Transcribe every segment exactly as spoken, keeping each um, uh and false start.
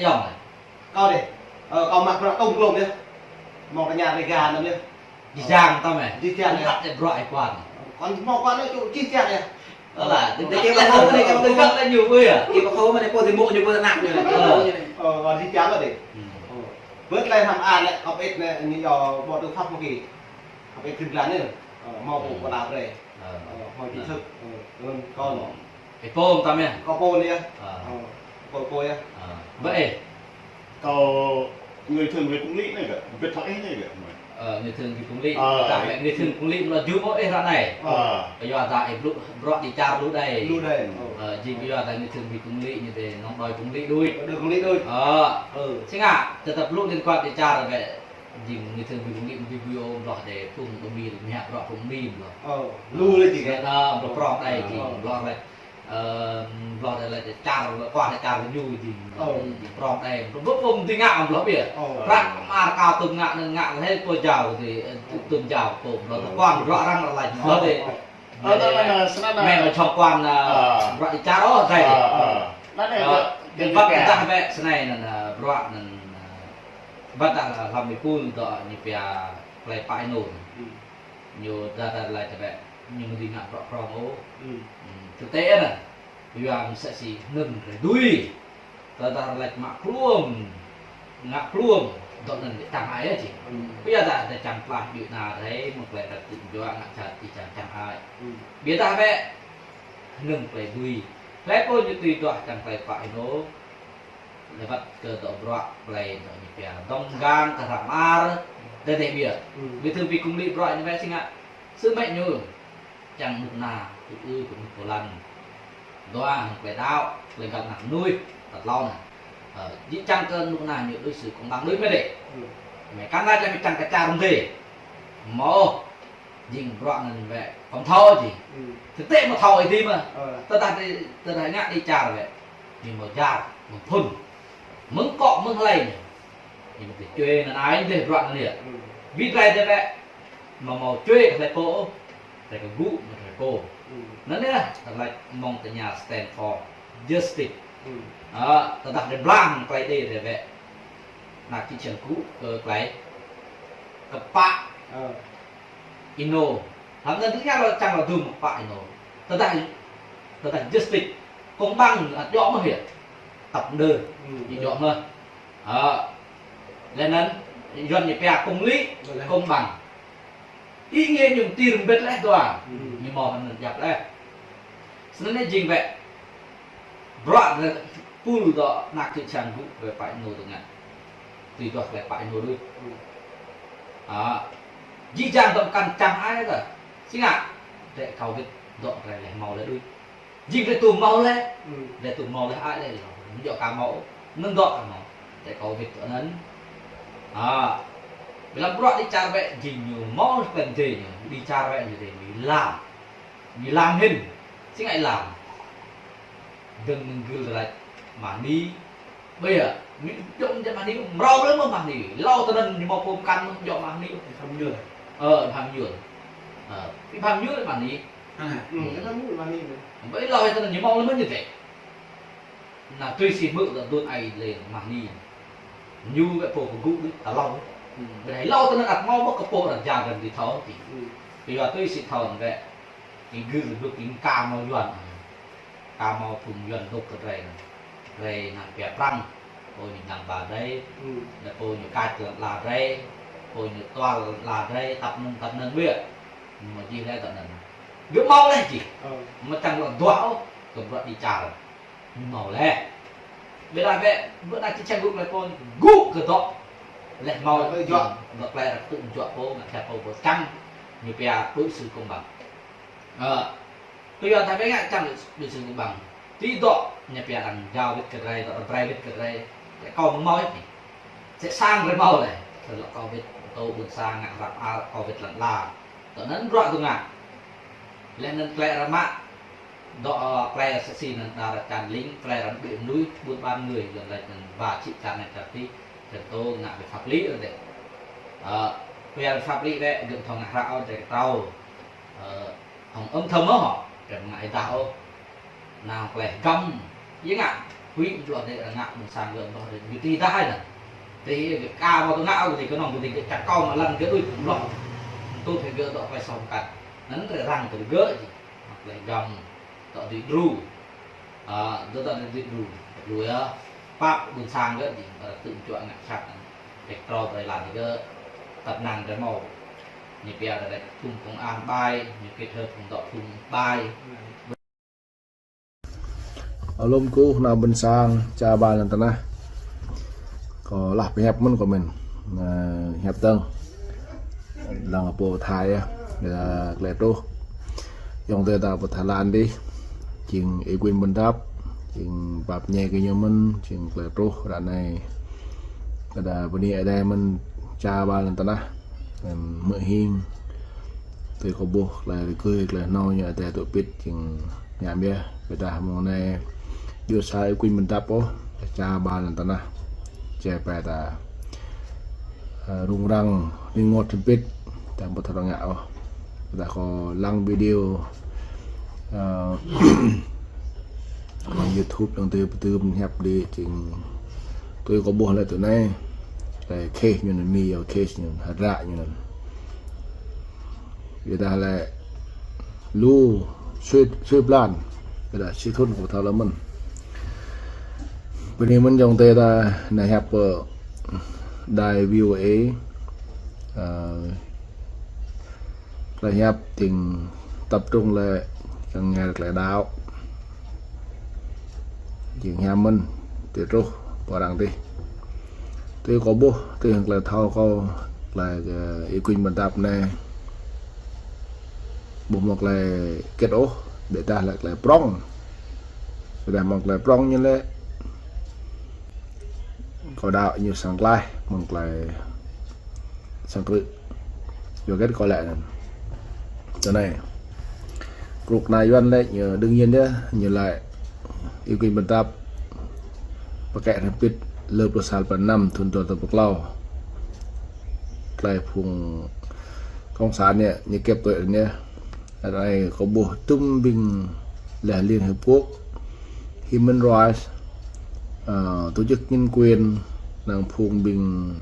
Yŏng. Kâo dih. Ơ, kâo mă bruă tŭm glông yơh. Mơ̆ng tơña rơga anŭn yơh. Jih jang tơm yơh. Jih jang yơh. Ăt bruă ih kuan. Kâo hmâo kuan yơh, čih jih jang yơh. Ơ lah, tơdah kâo hmâo mơ̆n, kâo tơdah kâo ñu ƀu yơh. Kâo hmâo mơ̆n, pô tơmŭ ñu pô tơnap ñu. Ơ. Ơ, kâo jih jang yơh dih. Hmm. Ơ. Bơ̆t lĕ hrăm an lĕ, kâo pơit nĕ, ñu yua ƀu tui pháp mơ̆ng kâo. Kâo pơit grin glan yơh. Ơ, hmâo pô pơla brơi. Ơ. Ơ, hmâo trí thức. Ơ, kâo nŏ. Ih pô tơm yơh? Kâo pô anai yơh. Ơ. Ơ, pô pô yơh. Ơ. Bơ ih. Kâo người thường người Phung Lĩ anai gơ̆, Việt Thoại anai gơ̆. Ơ, người thường người Phung Lĩ. Ơ. Tơdah người thường Phung Lĩ mơ̆ lŏ jum ôh ih ră anai. Ơ. Kơ yua dah ih blŭ bruă đi čar lu đơi. Lu đơi. Ơ, jing kơ yua dah người thường người Phung Lĩ ñu dih nŏng đơi Phung Lĩ đuč. Đơi Phung Lĩ đuč. Ơ. Ơ. Sĭt ngă, tơdah blŭ liên quan đi čar wơ̆t, jing người thường người Phung Lĩ ƀu ƀu ôh, blŏh đơi phung ƀu mĭn, mơ̆ bruă phung ƀu mĭn blŏh. Ơ. Lu đơi jing. Sĭt ngă, blŏh prŏng đơi jing, ơ, blŏh lĕ. Ơ, blŏh đơi lĕ čar, kuah lĕ čar ñu jing. Ơ. Jing prŏng đơi. Blŏh ƀu ƀu mơ̆ng ti ngă blŏh biă. Ơ. Prăk mơar kâo tŭm ngă, anŭn ngă lĕ pô jao dih, ơ, tŭm jao pô blŏh. Ơ. Tơkuan bruă arăng ră laih blŏh dih. Ơ, anŭn, anŭn, snăn mơ̆ čŏng kuan, ơ, bruă đi čar ôh, dai. Ơ, ơ. Anŭn, ơ, anŭn, ƀă dah wơ̆t snei anŭn, ơ, bruă anŭn, ơ, ƀă dah hlăm ih pul dŏ ñu pia plei pă ih nô. Hmm. Ñu dah dah laĭ tơbiă, ñu mơ̆ dưi ngă bruă prŏng ôh. Hmm. Hmm, thực tế anŭn, yua mơ̆ msĕ si hơnơ̆ng rai dui. Tơdah laĭ mă kluôm, ngă kluôm, dŏ anŭn lĕ čang ai či. Hmm. Biă dah dah čang plah ƀiă anai rai, mơ̆ng plei dah tŭ juă ngă čar ti čang čang ai. Hmm. Biă dah wơ̆t, hơnơ̆ng plei dui. Plei pô ñu tui duah čang plei pă ih nô, lĕ wơ̆t kơ dŏ bruă plei dŏ ñu pia dŏng gang kơ hră mơar, tơdah biă. Hmm. Ƀu thâo ƀu kơmlĭ bruă ñu wơ̆t sĭt ngă. Sơmĕ ñu, čang mŭk na, tŭ ư kơ mŭk pô lăn. Dua, hăng plei đaŏ, plei găl ană mơnuih, tơtlâo anŭn. Ơ, jing čang kơ mŭk na ñu đối xử công bằng đuč mơ̆ lĕ. Hmm. Mơ̆ kăn laĭ čang kơ čar mơ̆ dih. Mơ̆, jing bruă anŭn wơ̆t, kâo thâo jing. Hmm. Thực tế mơ̆ thâo ih dih mơ̆. Ơ. Tơdah đi, tơdah ngă đi čar wơ̆t. Ñu mơ̆ jar, mơ̆ phŭn. Mơ̆ng akŏ, mơ̆ng hlơi ñu. Ñu mơ̆ tơčuê anŭn ai dih bruă anŭn yơh. Hmm. Wĭt rai dih wơ̆t. Mơ̆ hmâo čuê kơ hlơi pô, rai kơ gŭ mơ̆ hlơi pô. Hmm. Anŭn yơh, tơlơi mơ̆ng tơña stand for justice. Hmm. Ơ, tơdah đĭ blang klei đĭ dih wơ̆t. Ană čư̆ čhiăng gŭ kơ klei kơpă. Ơ. Ih nô. Hlăm anŭn tơña lŏ čang lŏ dŭm kơpă ih nô. Tơdah, tơdah justice, công bằng, ăt djŏ mơ̆ hă? Tăp đơ, hmm, ñu djŏ mơ̆. Ơ. Lĕ anŭn, Yuan ñu pia công lý, công bằng. Ý nghĩa ñu tơl mbĭt leh dua. Hmm. Ñu hmâo anŭn djăp leh. Snăn anai jing wơ̆t. Bruă anai pul dŏ ană čư̆ čhiăng gŭ kơ pă ih nô tơngan. Tui duah klei pă ih nô đuč. Hmm. Ơ. Jih jang dŏ kăn čang ai kơ. Sĭt ngă. Dêh kâo wĭt dŏ rai leh hmâo leh đuč. Jing leh tŭ hmâo leh. Hmm. Leh tŭ hmâo leh ai leh lŏ. Mơ̆ djŏ kâo hmâo. Anŭn dŏ kâo hmâo. Dêh kâo wĭt dŏ anŭn. Ơ. Ƀiă lăm bruă đi čar wơ̆t jing ñu hmâo klei dêh ñu. Đi čar wơ̆t ñu dêh ñu lam. Ñu lam hĭn. Sĭt ngă lam. Dơ̆ng mơ̆ng gưl laĭ mah ni. Ƀiă, ñu djŏ mơ̆ mah ni, mrâo leh mơ̆ mah ni. Hlâo tơnăn ñu hmâo pô mkăn mơ̆ djŏ mah ni. Ih pham ñuôl. Ơ, ih pham ñuôl. Ơ, ih pham ñuôl mah ni. Hă? Hmm, ih pham ñuôl mah ni. Ƀiă hlâo tơnăn ñu hmâo leh mơ̆ ñu dêh. Anŭn tui si hmư̆ dŏ đŭn ai leh mah ni. Ñu wơ̆t pô kơ gŭ đuč tơlâo. Hmm. Ƀiă hlâo tơnăn ăt hmâo mơ̆ kơ pô arăng jao arăng dưi thâo ti. Hmm. Kơ yua tui si thâo wơ̆t. Ih gưl dŏ ih ka hmâo Yuan. Ka hmâo phung Yuan dŏ kơ drei anŭn. Drei anŭn pia Prăng. Pô ñu dlăng ba drei. Hmm. Leh pô ñu kač lăn ala drei. Pô ñu tual lăn ala drei. Tăp anŭn, tăp anŭn wơ̆t. Mơ̆ jih leh tăp anŭn. Gơ̆ hmâo leh jih. Ơ. Mơ̆ čang lŏ duah ôh. Kơ bruă đi čar. Ñu hmâo leh. Ƀiă dah wơ̆t, ƀiă dah čư̆ čhiăng gŭ klei pô, gŭ kơ dŏ. Leh hmâo leh dŏ. Dŏ klei arăng tŭ juă pô, ngă kơ pô pô čang. Ñu pia đối xử công bằng. Ơ. Tui yua dah wơ̆t ngă čang đối xử công bằng. Tui dŏ, ñu pia arăng jao wĭt kơ drei, dŏ arăng brơi wĭt kơ drei. Leh kâo mơ̆ hmâo ih ni. Sĕ sang drei hmâo leh. Tơlơi kâo wĭt, tơ ƀôn sang ngă hră mơar, kâo wĭt lăn ala. Tơ anŭn bruă dŏ ngă. Leh anŭn klei arăng mă. Dŏ, ơ, klei sĕ si anŭn đa arăng čang ling, klei arăng ƀiă mơnuih, ƀôn ƀan người, Yuan laĭ anŭn ba čư̆ čar anai čar ti, čang tơ ngă về pháp lý rồi dêh. Ơ, về pháp lý dêh, gơ̆ thâo ngă hră ôh, dêh kơ tâo. Ơ, hŏng âm thầm ôh, dêh ngă ih dah ôh. Anŭn klei hơgăm, yơh ngă. Huĭ čuă dêh arăng ngă ƀôn sang gơ̆ ƀlŏh dêh, gơ̆ tui dah ai nă. Tui gơ̆ ka ƀu tui ngă gơ̆ tui kơnơ̆ng gơ̆ tui gơ̆ čar kâo mă lăn gơ̆ đuaĭ ƀlŏh. Tui gơ̆ dŏ klai song kăt. Anŭn arăng răng tui gơ̆ či. Mă klai găm dŏ dui dru. A, dŏ dui dru. Dru yơh. Pap ƀôn sang gơ̆ či. Arăng tŭ čuă ngă sat. Pek trô brơi lăn gơ̆. Tăp năng rơmô. Ñu pia ră rĕ phung công an ƀai. Ñu kết hợp phung dŏ phung ƀai. Alum kơ ană ƀôn sang čar ƀar lŏn tơnah. Kâo lah pơhiăp mơ̆n kâo mơ̆n. Nă, hiăp dơ̆ng. Lăng pô Thái yơh. Yua klei truh. Yŏng tơi ta pơ Thái Lan dih. Jing Y Quynh Bun Dap. Jing pap ñe kơ ñu mơ̆n. Jing klei truh ră anai. Kơ đa bơni Ơi Adai mơ̆n čar ƀar lŏn tơnah. Mơ̆ng hing. Tui kâo ƀuh klei rơgơi klei hnâo ñu Ơi Adai tŭ pit jing ñam yơh. Ƀiădah mơ̆ng anai djru sa Y Quynh Bun Dap ôh, čar ƀar lŏn tơnah. Čê pơtă, ơ, rŭng răng, rơngot tơpit, tơdah ƀu thâo ngă ôh. Ƀiădah kâo lăng video, ơ, mơ̆ng YouTube lăng tui pơtưm hiăp đĭ jing tui kâo ƀuh lĕ tui anai. Klei kheh ñu anŭn, mi yua kheh ñu, hơdră ñu anŭn. Ƀiădah lĕ lu sui, sui blan. Ƀiădah sui thŭn kâo thâo lơ mơ̆n. Bơni mơ̆n yŏng tơi ta nă hiăp pơ đài V O A. Ơ, klei hiăp jing tập trung lĕ kiăng ngă klei đaŏ. Jing hiam mơ̆n, tui truh pơ arăng dih. Tui kâo ƀuh, tui hăng klei thâo kâo, klei kơ Y Quynh Bun Dap anai. Ƀu hmâo klei hơget ôh, ƀiădah lĕ klei prŏng. Ƀiădah hmâo klei prŏng ñu lĕ. Kâo đaŏ ñu sang klaih, hmâo klei sang krư̆. Yua hơget kâo laĭ anŭn. Tui anai. Kơnuk kơna Yuan lĕ ñu đương nhiên yơh, ñu laĭ Y Quynh Bun Dap pơkă hrŏm hơbĭt lơ pluh sa blan năm thŭn dua rơtuh pluh klâo. Klei phung cộng sản ñu, ñu kĕp tui anai. Anai kâo ƀuh tŭm ƀing lĕ Liên Hiệp Quốc, Human Rights, ơ, tổ chức nhân quyền, năng phung ƀing,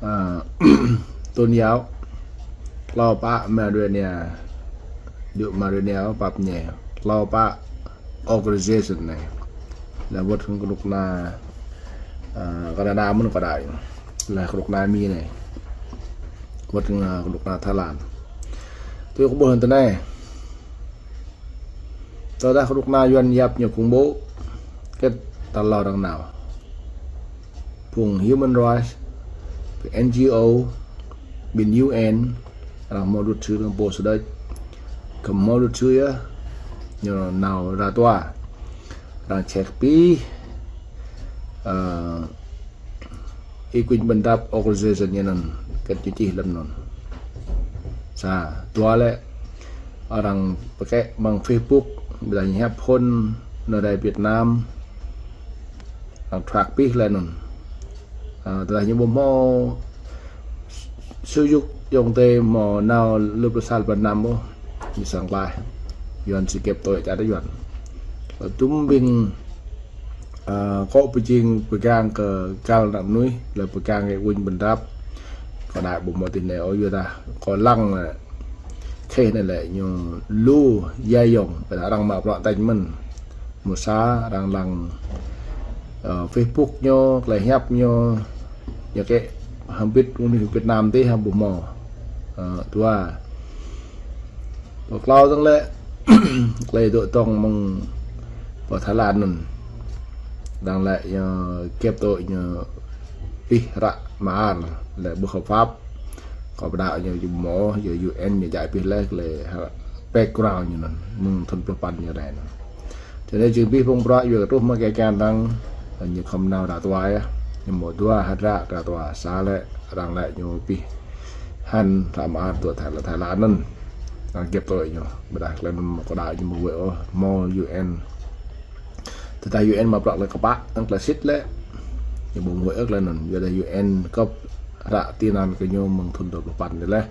ơ, tôn giáo, klâo pă Macedonia, djơ̆ Macedonia pap ñe, klâo pă organization anai. Lĕ wơ̆t kơnuk kơna, ơ, Canada mơ̆n kơ đai. Lĕ kơnuk kơna Mi anai. Wơ̆t kơnuk kơna Thái Lan. Tui kâo ƀuh tui anai. Tơdah kơnuk kơna Yuan yap ñu khủng bố, hơget ta lŏ arăng nao. Phung Human Rights, N G O, ƀing U N, arăng hmâo luật sư arăng pô sơđĕč. Khŏm hmâo luật sư yơh, ñu nao ra tòa. Arăng check pih, ơ, Y Quynh Bun Dap organization ñu anŭn, hơget ñu čih lăm anŭn. Sa, dua lĕ, arăng pơkă mơ̆ng Facebook, ƀiădah ñu hiăp phŭn, nao rai Việt Nam, arăng track pih lĕ anŭn. Ơ, tơdah ñu ƀu hmâo, sui yŭk yŏng tơi hmâo nao lơ pluh sa blan năm ôh, ñu sang klaih. Yuan sĭt kĕp tui čar Yuan. Tŭm ƀing, ơ, kơ pơjing pơgang kơ găl ană mơnuih, lĕ pơgang kơ Y Quynh Bun Dap. Kơ đai ƀu hmâo tih anai ôh, yua dah kơ lăng lĕ. Kheh anai lĕ ñu lu yai yŏng, ƀiădah arăng mă bruă tañ mơ̆n. Mơ̆ sa arăng lăng, ơ, Facebook ñu, klei hiăp ñu, ñu kĕ hơbĭt mơnuih Việt Nam tih hăm ƀu hmâo. Ơ, dua. Pơ klâo dơ̆ng lĕ, klei dŏ tŏng mơ̆ng pơ Thái Lan anŭn. Dơ̆ng lĕ ñu kĕp tui ñu pih hră mơar lĕ ƀu hợp pháp. Kơ pơđaŏ ñu či hmâo, yua U N ñu djai pih lĕ, lĕ background ñu anŭn, mơ̆ng thŭn pluh păn ñu rai anŭn. Tui anai jing pih phung bruă yua kơ truh mă kơ kiăng arăng, ñu khŏm nao ra tòa yơh. Ñu hmâo dua hơdră ra tòa, sa lĕ, arăng lĕ ñu pih hăn hră mơar dŏ Thái, Thái Lan anŭn. Arăng kĕp tui ñu, ƀiădah klei anŭn mơ̆ kơ đai ñu ƀu wơ̆t ôh, hmâo U N. Tơdah U N mă bruă klei kơpă, tơdah klei sĭt lĕ. Ñu ƀu wơ̆t ôh klei anŭn, yua dah U N kơp hră tị nạn kơ ñu mơ̆ng thŭn dua pluh păn anai lĕ.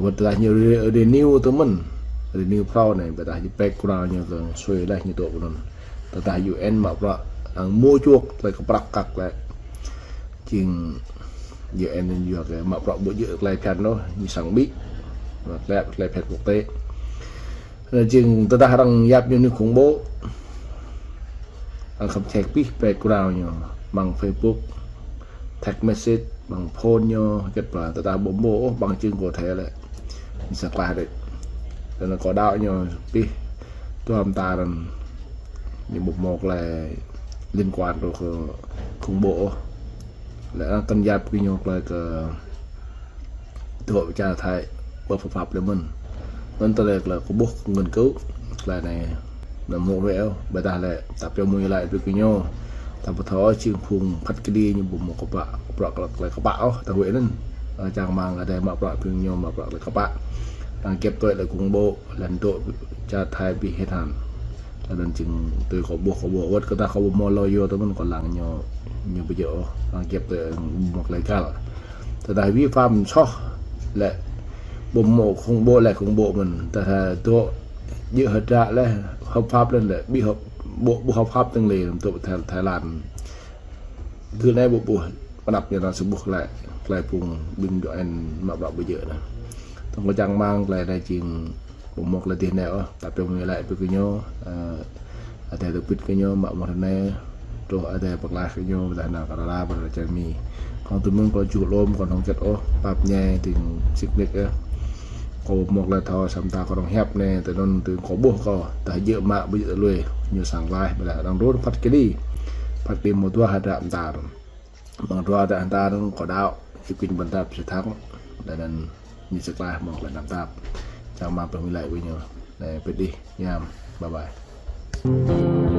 Wơ̆t tơdah ñu re-, renew tui mơ̆n, renew phrâo anai, ƀiădah ñu background ñu kơ sui lĕ ñu dŏ kơ anŭn. Tơdah U N mă bruă arăng mơ̆ čuăk tơlơi kơprăk kăk lĕ. Jing U N anŭn yua kơ mă bruă ƀu djơ̆ tơlơi phiăn ôh, ñu sang ƀĭ. Mă tơlơi, tơlơi phiăn quốc tế. Anŭn jing tơdah arăng yap ñu anŭn khủng bố. Arăng khăm check pih background ñu, mơ̆ng Facebook, text message, mơ̆ng phone ñu, hơget pla, tơdah ƀu mơ̆ ôh, bằng chứng cụ thể lĕ. Ñu sa klah đĕč. Tơdah kâo đaŏ ñu pih, tuam ta răn, ñu ƀu mơ̆ tơlơi liên quan kơ khủng bố ôh. Lĕ arăng tơ̆n yap kơ ñu tơlơi kơ dŏ pơčah Thái ƀu hợp pháp lĕ mơ̆n. Anŭn tơlơi kơ kâo ƀuh nghiên cứu, tơlơi anai, anăm hmư̆ wơ̆t ôh, ƀôdah lĕ, ta pioh mơ̆ng laĭ pih kơ ñu. Ta ƀu thâo jing phung phat kơđi ñu ƀu mơ̆ kơƀah, bruă tơlơi kơƀah ôh, ta huĭ anŭn. Ơ, čang rơmang adai mă bruă pih ñu, mă bruă tơlơi kơƀah. Arăng kĕp tui lĕ khủng bố, lĕ dŏ pơčah Thái ƀĭ hĭ hăn. Lĕ anŭn jing tui kâo ƀuh, kâo ƀuh wơ̆t kơ ta kâo ƀu mơ̆ lawyer tơ mơ̆n kâo lăng ñu, ñu ƀu djơ̆ ôh, arăng kĕp tui mơ̆ng tơlơi găl. Tơdah vi phạm soh lĕ ƀu mơ̆ khủng bố lĕ khủng bố mơ̆n. Tơdah dŏ djơ̆ hơdră lĕ hợp pháp lĕ lĕ ƀu hợp, ƀu, ƀu hợp pháp tơ̆ng lĕ dŏ Thái, Thái Lan. Gơ̆ anai ƀu ƀuh pơanăp ñu arăng sa ƀuh tơlơi, tơlơi phung ƀing U N mă bruă ƀu djơ̆ anŭn. Tơ̆ng kâo čang rơmang tơlơi anai jing ƀu mơ̆ tơlơi dih anai ôh, ta pioh mơ̆ng laĭ pih kơ ñu, ơ, adai tơpĭt kơ ñu, mă mơ̆ tơlơi anai, truh adai pơklaih kơ ñu, ƀôdah nao kơ rơra, ƀôdah čar Mi. Kâo tui mơ̆ng kâo juh lŏm, kâo hơget ôh, pap ñai, tĭng sik nik ôh. Kâo ƀu mơ̆ tơlơi thâo, samơ̆ ta kâo arăng hiăp anai, tui anŭn tui kâo ƀuh kâo, tơdah djơ̆ mă ƀu djơ̆ lui, ñu sang laih, ƀôdah arăng run phat kơđi. Phat kơđi mơ̆ dua hơdră mơta. Mơ̆ng dua hơdră hơdră anŭn kâo đaŏ, Y Quynh Bhăn Tap sa thăng, lĕ anŭn ñu sa klah mơ̆ng tơlơi anăm tap. Čang rơmang pioh mơ̆ng laĭ pih ñu. Anai pih đih, ñam, bye bye.